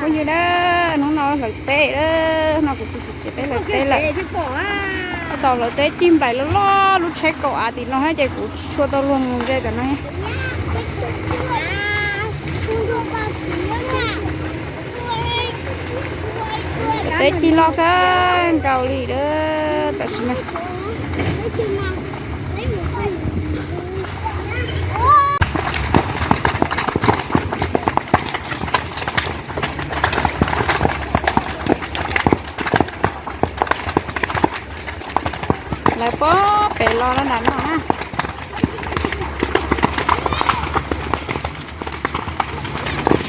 Phooj ywg na, hnub no hlawv teb na, no kuv tus txiv tsev peb hlawv teb lawm. Tab tom hlawv teb cig nplaim loj loj lub tsheb kaum av tim no na ces kuv tsis tshua tau luag mus ze tam no. Teb cig loj kawg nkaus li a, tam sim no. Lawv pob pem los no nram no na.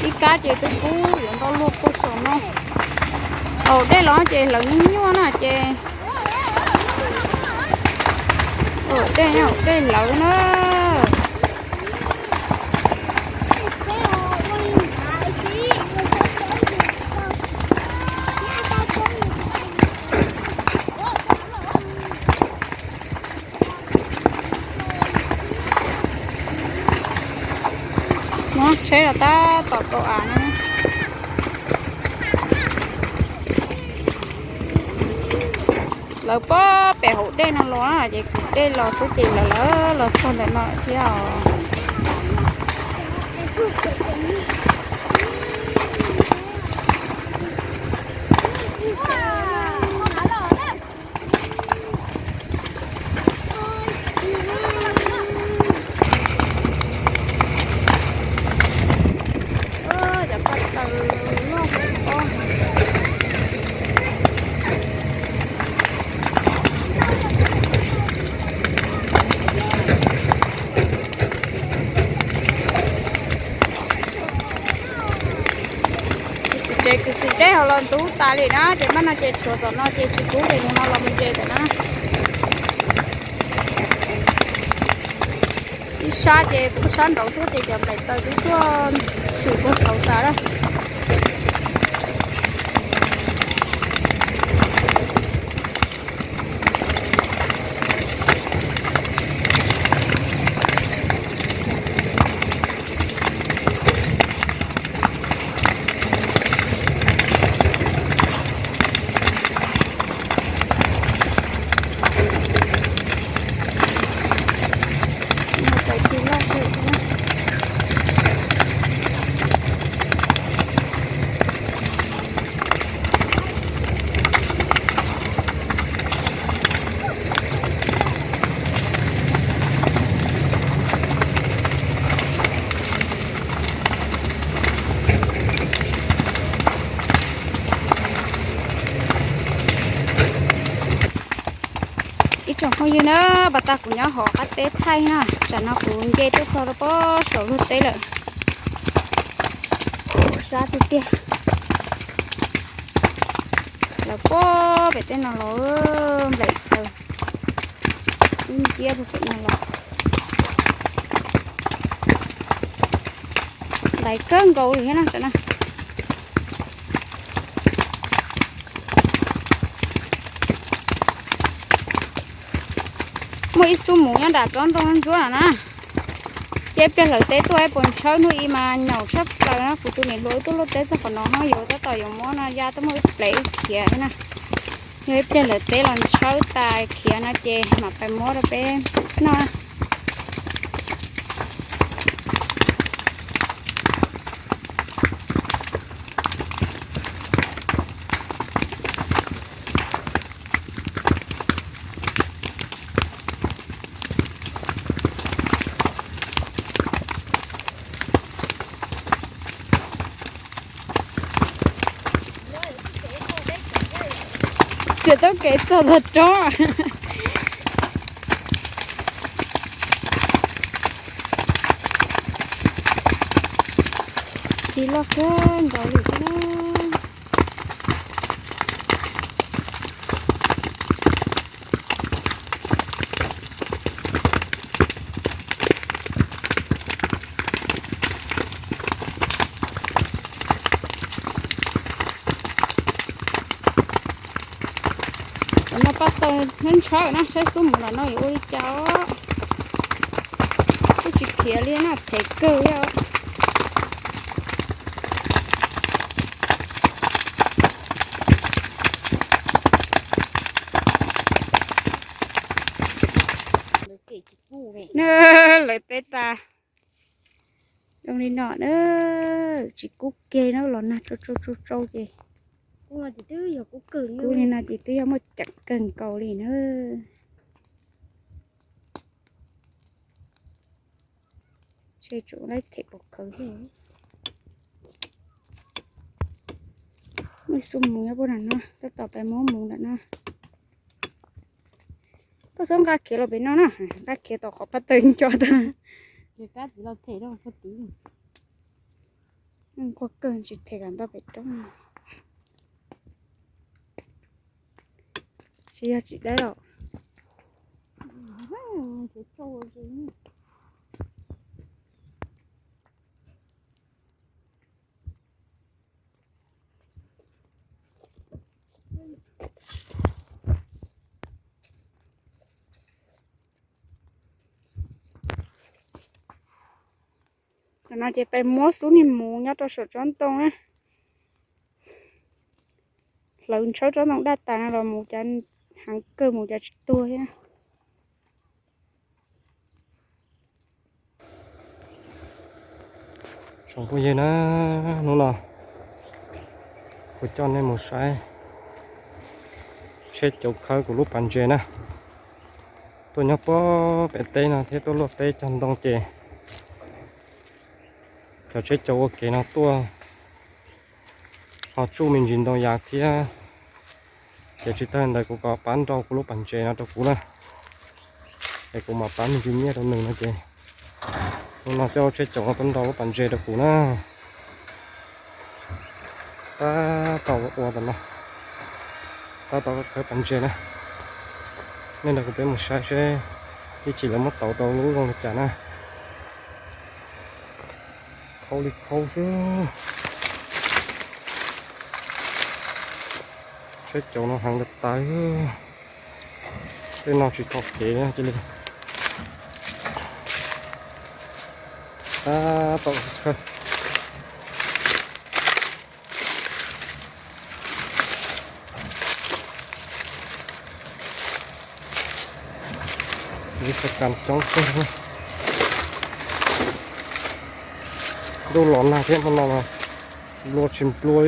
Ib kab ces twb kub yuav ntau luag puag saum no. Haus dej los ces hlawv nyuaj nyuaj na ces, dej, dej hlawv na. Muab tsheb los tab tom kaum av no. Lawv pob pem hauv dej no los na ces kwv dej los xwb ces lawv lawv los txog ntawm no thiab os. Txiv tsev kwv kwv dej ho los ntub tas li na ces maj no ces tshuav tom no ces tsis kub ces nws ho los mus ze lawm na. Ib sab ces puag sab nraud tuaj ces cov nplaim taws twb tuaj tshwm puag saud tas lawm. Ib tsoom phooj ywg na, pas tas kuv nyob hauv qab teb thaij na, tsam no kuv nce tuaj txog rau pob saum luag teb lawm. Sab tiag tiag. Lawv pob pem tej no los, nplaim taws ib nciab puag pem no los. Ntaiv kawg nkaus li thiab na tam no. Muaj ib xub mus nyob nram tsob ntoo ntsuab no na. Ces ib pliag hlawv teb tuaj puas ntshawb, hnub ib mas nyaum tshaj plaws na, kuv tus niam hluas wb tuaj luaj teb txog qhov no ho yuav tab tom yuav muab no ya tuaj muab wb plev wb khiav na. Yog ib pliag hlawv teb los ntshawb tas khiav no ces mam pais muab rau peb noj na. Txiav taub kev txog tog roob. Ci loj kawg nkaus li thiab na. Cov no paj taws nyob ntshawb na, saib xub mus nram no yuav ua li cas. Kuj tsis khiav li na, phem kawg li os. Na, lawv teb tas zoo li no na, tsis kub kiag no los nag tsau tsau tsau tsau ces kub li no ces twb yog muaj ceem kawg nkaus li na. Ntshe tsum laib them pov khawv thiab. Muaj ib xub mus nyob puag nram no, tab tom peb muab mus nram no. Koj txhob nqa khiav los pem no na, nqa khiav tom qhov pab taws nco tag. Nquag kawg tsis them kam ntau pem roob. Tsis yog tsis dab los. Tam no ces peb muab xub niag mus nyob rau saum tsob ntoo na. Hlawv ntshawb tsob ntoo daj tas no los mus cas heev kawg mus cas tsis tuag thiab. Tsoom phooj ywg na, hnub no kuv coj nej mus saib tsheb cauv khawb kuv lub pas ntses na. Tuaj nyob puag pem teb no thiab tuaj luaj teb cog ntoo ces cov tsheb cauv ua kev no tuaj ho tsuj me ntsis ntoo yas thiab. Ces tsis tag ntawd kuv kom pab nrau kuv lub pas ntses no rau kuv na, es kuv mam pab me ntsis nyiaj rau nws no ces hnub no coj tsheb cauv no tuaj nrau lub pas ntses rau kuv na. Tab tom ua tam no, tab tom khawb pas ntses na. Nej nrog kuv peb mus saib seb ib chim lawv muab tauv tau lub zoo li cas na. Khaub li khaub xwb. Tsheb cauv no heev tas tas. Tej no tsis kho kev cia li. Tab tom khawb. Ib txoj kas coob kawg. Ntuj los nag thiab hmo no mas nplua tsis nplua.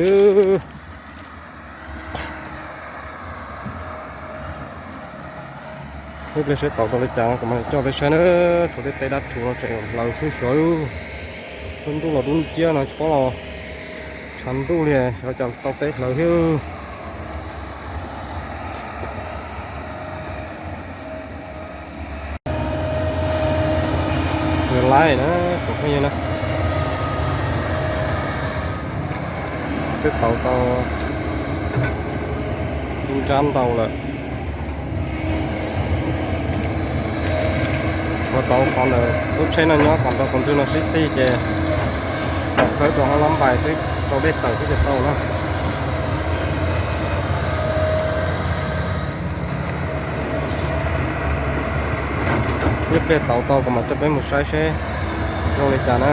Ib pliag saib tauv tau li cas no kuv mam coj peb saib na. Tshuav tej teb dab tshuv no tseem hlawv xwb xyov. Ntuj los dub nciab no tsis paub los tshav ntuj li, xyov cas tau teb hlawv thiab. Laib na, tsoom phooj ywg na, twb tauv tau ib nrab ntau lawm. Tshuav tauv qhov ntawm lub tsheb no nyob kom nrog tus ntswg no sib txig ces tau khawb rau hauv lab npais xwb, tau dej tawm xwb ces tau na. Ib pliag tauv tau kuv mam coj peb mus saib seb zoo li cas na.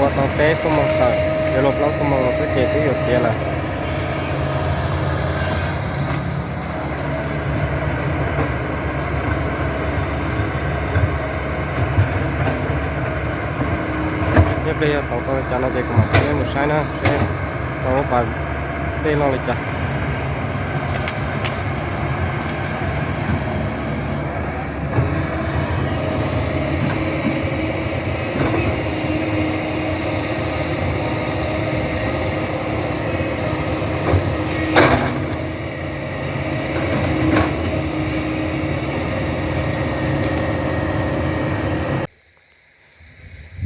Ua tau peb xuab moos tawm, yuav luag plaub xuab moos los xwb ces twb yuav tiav lawm. Ib pliag yog tau tau li cas no ces kuv mam coj peb mus saib na, seb tau lub pas dej loj li cas.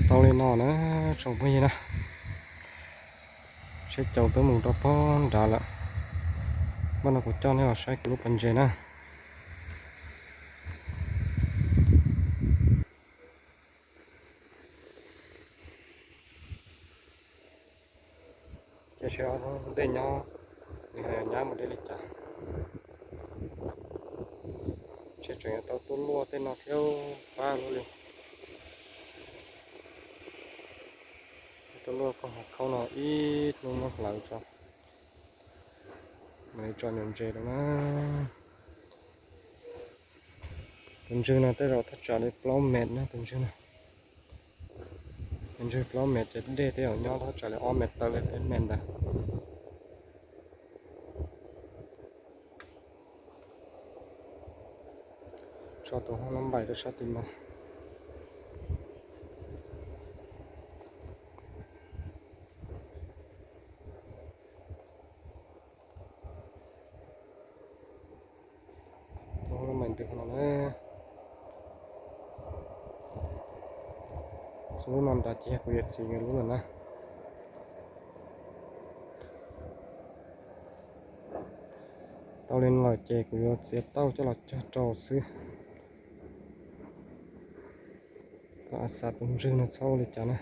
Tau li no na, tsoom phooj ywg na, tsheb cauv twb mus rau pog nrad lawm. Npaj no kuv coj nej los saib kuv lub pas ntses na. Ces seb dej nyob, nyab mus deb li cas. Seb tseem yuav tau tuaj luaj tej no thiab, fab luaj li. Tuaj luaj koj hav khaub no ib hnub muab hlawv tso, mam li tso niam ntses rau na. Tus ntswg no tej zaum thaj tsam li plaub met na tus ntswg no. Tus ntswg plaub met ces dej tej zaum nyob thaj tsam li ob met taw li peb met ntawd. Tso tus hoob lab npaim rau sab tim no. Tus hoob lab npaim ntws no na. Lub no nrad ces yog kuv yuav txiav nkawd lub lawm na. Tau li no lawm ces kuv yuav txiav tauj coj los cog rau xwb. Kom xav tus ntswg no txhob ua li cas na.